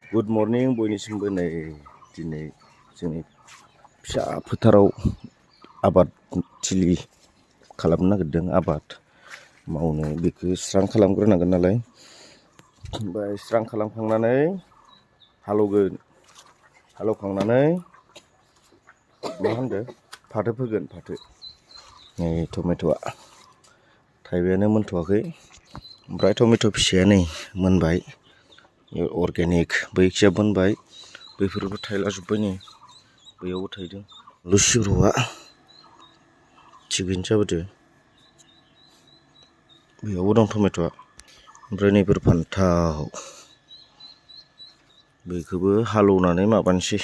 Good morning बयनिसिमबो नै दिनै जोंनि फिसा फोथाराव आबाद थिलि खालामनो नागिरदों आबाद मावनो बेखौ स्रां खालामग्रोनांगोन नालाय ओमफ्राय स्रां खालामखांनानै हालौगोन हालौखांनानै मा होनदो फाथो फोगोन फाथो नै टमेट'आ थाइबायानो मोनथ'वाखै ओमफ्राय टमेट' फिसाया नै मोनबाय अर्गेनिक बैखिया मोनबाय बैफोरबो थायलाजोब्बाय नै बैयावबो थायदों लुसिब्र'आ थिगैनो जाबोदो बैयावबो दं टमेट'आ ओमफ्राय नैफोर फान्थाव बेखौबो हालौनानै माबानोसै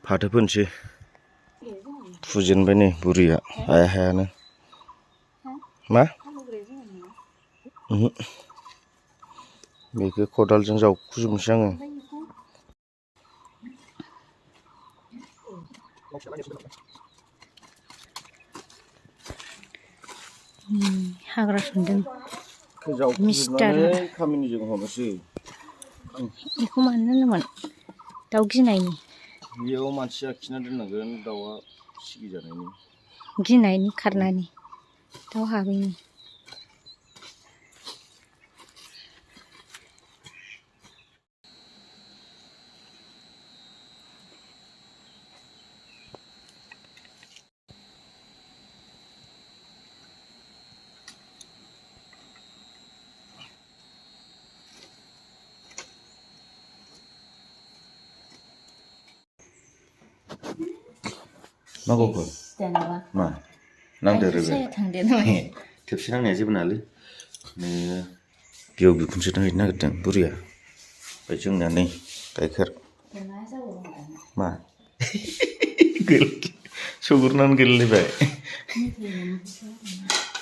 फाथो फोनोसै फुजेनबाय नै बुरिया हायानो मा बेखौ खदालजों जावखुजोबनोसै आङो हाग्रा सनदों जावखुजोबनानै खामानिजों हरनोसै बेखौ मानो होनोमोन दाउ गिनायनि बेयाव मानसि आखिना दोननांगोन दाउआ सिगिजानायनि गिनायनि खारनायनि दाउ हाबैनि मा गखो मा नांदो रोगा खेबसे नांनाया जेबो नङालै नोङो बेयाव बिखुनजो नाहैनो नागिरदों बुरिया ओमफ्राय जोंना नै गाइखेर मा सुगुरनानै गोलैलायबाय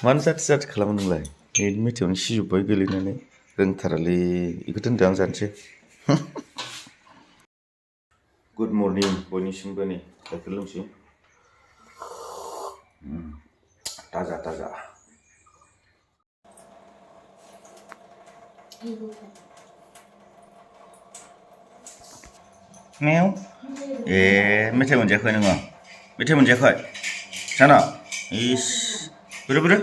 मानो जाथि जाथि खालामो नोंलाय बे मेथाइयावनो सिजोब्बाय गोलैनानै रोंथारालै बेखौ दोनदो आं जानोसै गुड मर्निं बयनिसिमबो नै गाइखेर लोंसै ताजा ताजा मेव ए मेथाइ मोनजायाखै नोङो मेथाइ मोनजायाखै जाना इस बोरो बोरो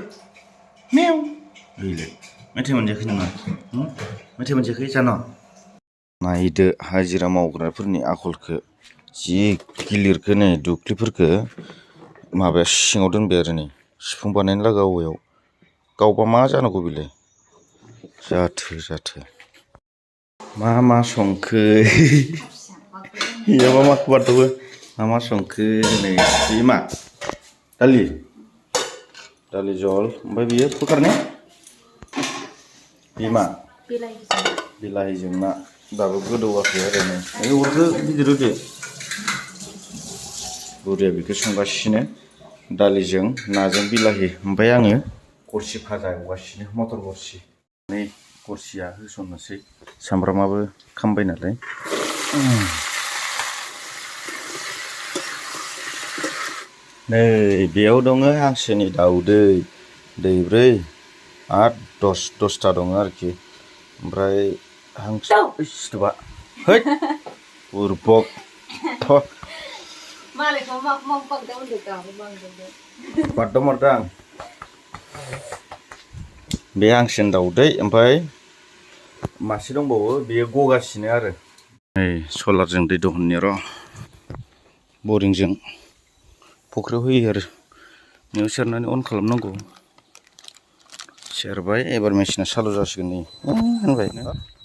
मेव ओइलाय मेथाइ मोनजायाखै नोङो मेथाइ मोनजायाखै जाना नायदो हाजिरा मावग्राफोरनि आखलखौ जि गिलिरखौ नै दुख्लिफोरखौ माबाया सिङाव दोनबाय आरो नै सिफुं बानायनो लागा औवायाव गावबा मा जानांगौ बेलाय जाथो मा संखो इयाबा मा बारदबो मा संखो नै बे मा दालि जल ओमफ्राय बियो फोखारनाया बे मा बिलाहिजों ना दाबो गोदौवाखै आरो नै अरखौ गिदिर होदो बुरिया बेखौ संगासिनो दालिजों नाजों बिलाहि ओमफ्राय आङो गरसि भाजा एवगासिनो मटर गरसि नै गरसिया होसननोसै सामब्रामाबो खामबाय नालाय नै बेयाव दङ हांसोनि दाउदै दैब्रै 8-10 दङ आरोखि ओमफ्राय हांसो सिथोबा है बुरबक बारदां बे हांसोनि दाउदै ओमफ्राय मासे दंबावो बेयो गगासिनो आरो नै सलारजों दै दहननि र' बरिंजों फुख्रियाव होयो आरो बेयाव सेरनानै अन खालामनांगौ सेरबाय एबार मेचिना सालु जासिगोन नै होनबाय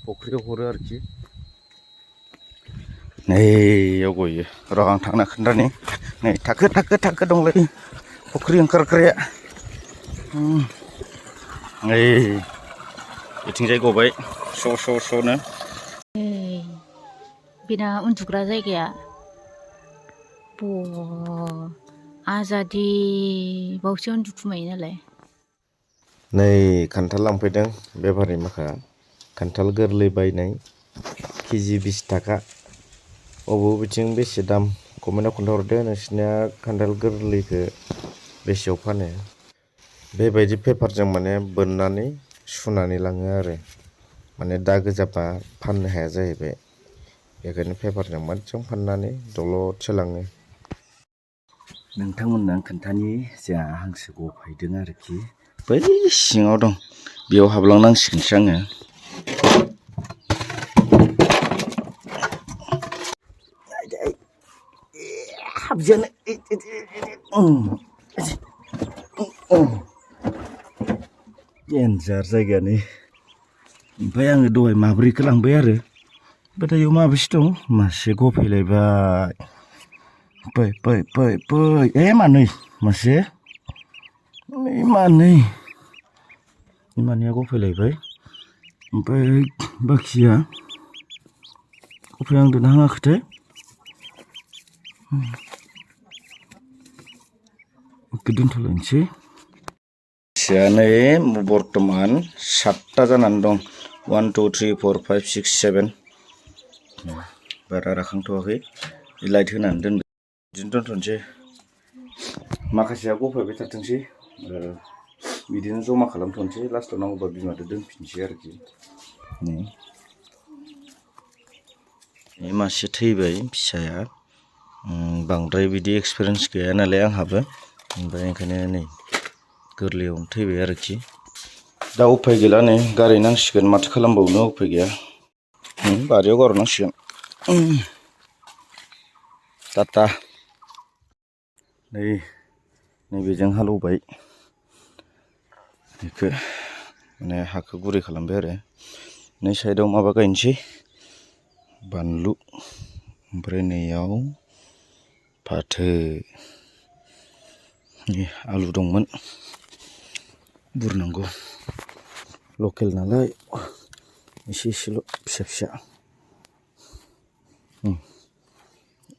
फुख्रियाव हरो आरोखि नै याव गयो र' आं थांना खोन्थानि नै थाखो दंलाय फुख्रि ओंखारग्राया नै बिथिंजाय गबाय स्र'नो बेना उन्दुग्रा जायगाया आजादि बावसो उन्दुखुमायो नालाय नै खान्थाल लांफैदों बेफारि माखा खान्थाल गोरलै बायनाय केजि 20 थाखा बबेथिं बेसे दाम कमेन्टआव खोन्थाहरदो नोंसिनिया खान्थाल गोरलैखौ बेसेयाव फानो बेबायदि पेपारजों माने बोननानै सुनानै लाङो आरो माने दागो जाबा फाननो हाया जाहैबाय बेखायनो पेपारजों मोजां फाननानै दलद सोलाङो। नोंथांमोननो आं खोन्थानि जोंहा हांसो गफायदों आरोखि बै सिङाव दं बेयाव हाबलांनांसिगोनसो आङो। हाबजानो देन्जार जायगानि ओमफ्राय आङो दहाय माब्रैखौ लांबाय आरो ओमफ्राय दायो माबेसे दं मासे गफैलायबाय फै फै फै फै मानै मासे मानै मानैया गफैलायबाय ओमफ्राय बाखिया गफाय आं दोननो हाङाखैथाय दोनथ'लायनोसै फिसायानो बर्थमान 7टा जानानै दं 1 2 3 4 5 6 7 बारा राखांथ'वाखै लाइट होनानै दोनबाय बिदिनो दोनथ'नोसै माखासेया गफायबाय थाथोंसै बिदिनो जमा खालामथ'नोसै लास्टआव नांगौबा बिमाजों दोनफिनसै आरोखि नै मासे थैबाय फिसाया बांद्राय बिदि एक्सपिरियेन्स गैया नालाय आंहाबो ओमफ्राय ओंखायनो नै गोरलैयावनो थैबाय आरोखि दा उफाय गैला नै गारहैनांसिगोन माथो खालामबावनो उफाय गैया बारियाव गारहरनांसिगोन टाटा नैबेजों हालौबाय बेखौ माने हाखौ गुरै खालामबाय आरो नै साइडआव माबा गायनोसै बानलु ओमफ्राय नैयाव फाथो आलु दंमोन बुरनांगौ लकेल नालाय एसे एसेल' फिसा फिसा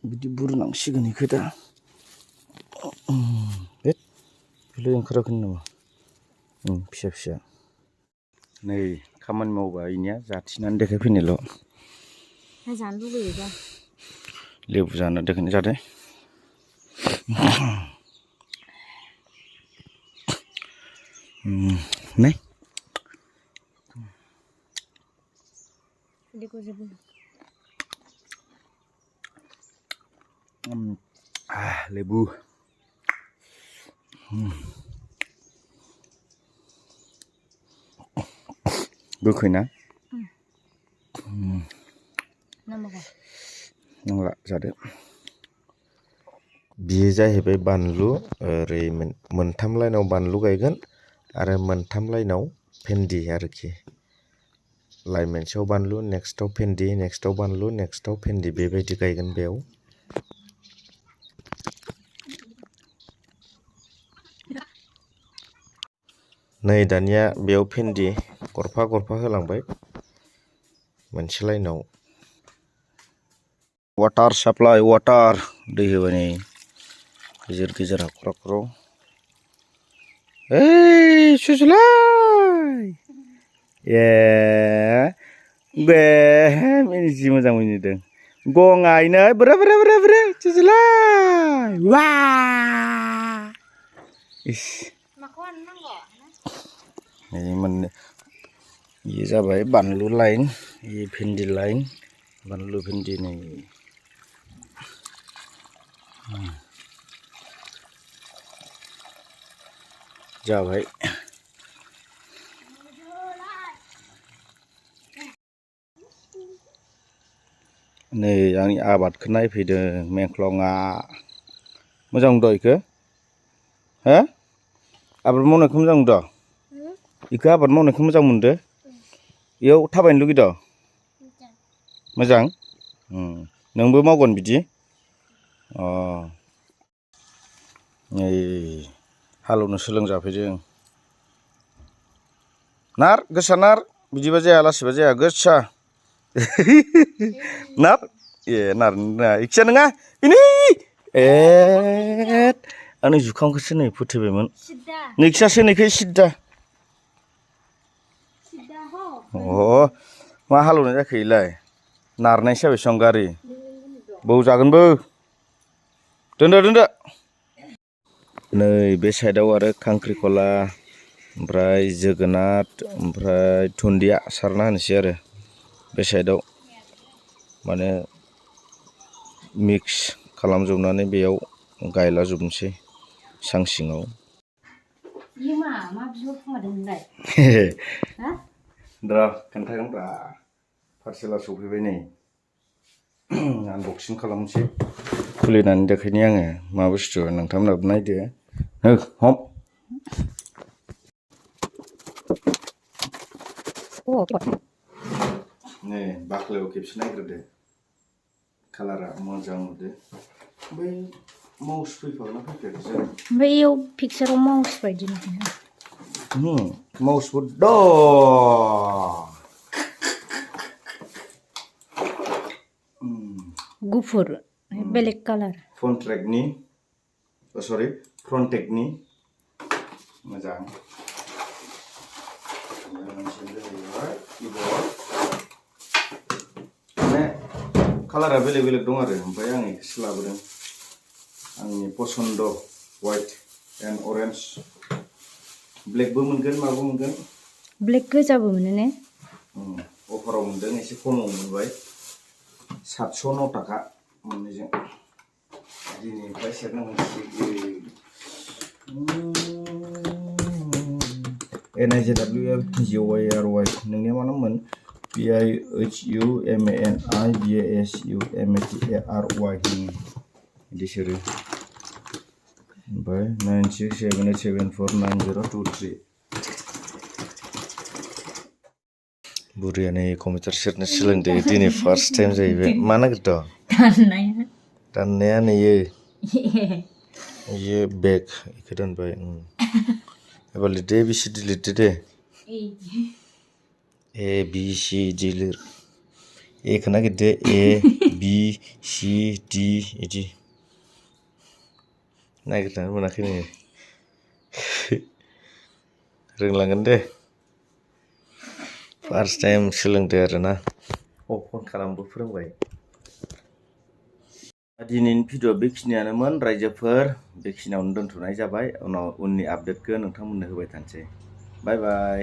बिदि बुरनांसिगोन बेखौ दा बेलाय ओंखाराखै नामा फिसा फिसा नै खामानि मावबा इनिया जाथिनानै देखायफैनायल' जानो लुगैयो दा लेबु जानो देखायनाय जादों नै लेबु गोखै ना नांला जादो बियो जाहैबाय बानलु ओरै मोनथाम लाइनाव बानलु गायगोन आरो मोनथाम लाइनाव भेन्दि आरोखि लाइन मोनसेयाव बानलु नेक्स्टआव भेन्दि नेक्स्टआव बानलु नेक्स्टआव भेन्दि बेबायदि गायगोन बेयाव नै दानिया बेयाव भेन्दि गरफा गरफा होलांबाय मोनसे लाइनाव वाटार साप्लाइ वाटार दै होबाय नै गेजेर गेजेर हाखर हाखराव सुजुलाय बे जि मोजां मिनिदों गङायनो बोरै बोरै बोरै बोरै सुजुलाय वा इस मोननो बेयो जाबाय बानलु लाइन बे भेन्दि लाइन बानलु भेन्दि नै जाबाय नै आंनि आबादखौ नायफैदों मेंख्लङा मोजां दं इखो हो आबाद मावनायखौ मोजां मोनदों इखो आबाद मावनायखौ मोजां मोनदो इयाव थाबायनो लुगैदों मोजां नोंबो मावगोन बिदि नै हालेवनो सोलोंजाफैदों नार गोसा नार बिदिबा जाया लासैबा जाया गोसा नार नारनो इखिया नङा इनै आंनि जुखामखौसो नै फोथैबायमोन नैखियासो नैखै सिद्दा मा हालेवनाय जाखो इलाय नारनायसो जाबाय सं गारि बौजागोनबो दोनदो दोनदो नै बे साइडआव आरो खांख्रिखला ओमफ्राय जोगोनार ओमफ्राय दुन्दिया सारना होनोसै आरो बे साइडआव माने मिक्स खालामजोबनानै बेयाव गायलाजोबनोसै सां सिङाव इयो मा बिबार खोमादों नोंलाय? हा? र' खोन्थागोन रा पार्सेला सफैबाय नै आनबक्सिं खालामनोसै खुलिनानै देखायनि आङो मा बुस्थु नोंथांमोनहाबो नायदो हम नै बाख्लायाव खेबसे नायग्रोदो कालारा मोजां नुदो बै माउस फैफागोना फैफायाखै जों ओमफ्राय इयाव पिक्साराव माउस बायदि नुदों माउसबो दं गुफुर बेलेग कालार फ्रन्टेकनि मोजां माने कालारा बेलेग बेलेग दं आरो ओमफ्राय आं एखौसो लाबोदों आंनि पसन्द वाइट एन्ड अरेन्ज ब्लेकबो मोनगोन माबो मोनगोन ब्लेक गोजाबो मोनो ने अफाराव मोनदों एसे खमाव मोनबाय 709 टाका मोननैजों दिनैनिफ्राय सेरनांगोन NIZWFGOYRY नोंनिया मा नाममोन PIHUMANIBASUMATARY बिदि सोरो ओमफ्राय 9678749023 बुरिया नै कम्पिउटार सेरनो सोलोंदो दिनै फार्स्ट टाइम जाहैबाय मा नागिरदों दाननाया नैयो इयो बेग इखो दानबाय एबार लिरदो ABCD लिरदो दे ABCD लिर एखौ नागिरदो ABCD इदि नागिरनानै मोनाखै नोङो रोंलांगोन दे फार्स्ट टाइम सोलोंदो आरोना फन खालामबो फोरोंबाय दिनैनि भिडिअ बेखिनियानोमोन रायजोफोर बेखिनियावनो दोनथ'नाय जाबाय उननि आपडेटखौ नोंथांमोननो होबाय थानोसै बाय बाय